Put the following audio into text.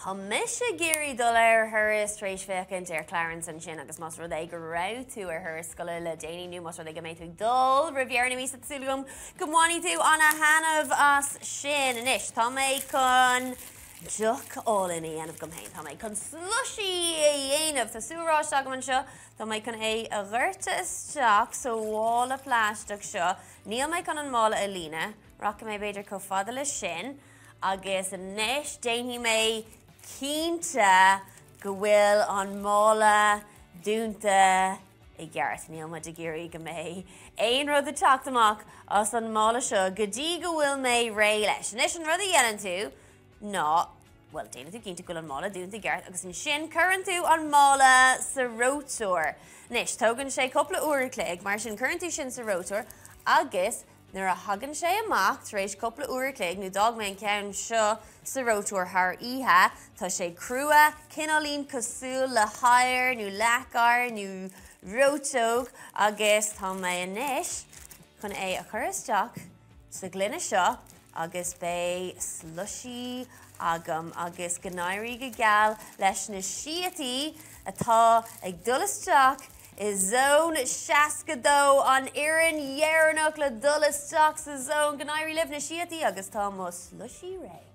Tá mise ag iarraidh dul ar thuras tar éis féachaint ar Clarence ansin agus más rud é go raibh tú ar thuras scoile le déanaí nó más rud é go mbeidh tú ag dul roimh dheireadh na míosa tá súil agam go mbainfidh tú ana-thaitneamh as sin. Anois tá mé chun deoch álainn a dhéanamh dom féin. Tá mé chun slushie a dhéanamh. Tá sú oráiste agam anseo. Tá mé chun é a dhoirteadh isteach sa mhála plaisteach seo. Níl mé chun an mála a líonadh. Rachaidh mé b'fhéidir chomh fada le sin. Agus anois déanfaidh mé cinnte go bhfuil an mála dúnta i gceart. Níl muid ag iarraidh go mbeidh aon rud ag teacht amach as an mála seo go dtí go bhfuil mé réidh leis. Anois an rud a dhéanann tú ná, bhuel, déanann tú cinnte go bhfuil an mála dúnta i gceart agus ansin cuireann tú an mála sa reoiteoir. Anois, tógann sé cúpla uair a chloig, mar sin cuireann tú sin sa reoiteoir agus Nuair a thagann sé amach tar éis cúpla uair a chloig, nó d'fhág mé an ceann seo sa reoiteoir thar oíche, tá sé crua, cineáilín cosúil le hoighear nó leac oighir nó reoiteog agus tá mé anois chun é a chur isteach sa ghloine seo agus beidh slushie agam agus go n-éirí go geal leis na síotaí atá ag dul isteach I Zón 62, an fhoireann dheireanach le dul isteach sa zón. Go n-éirí libh na síotaí agus tá mo slushie réidh.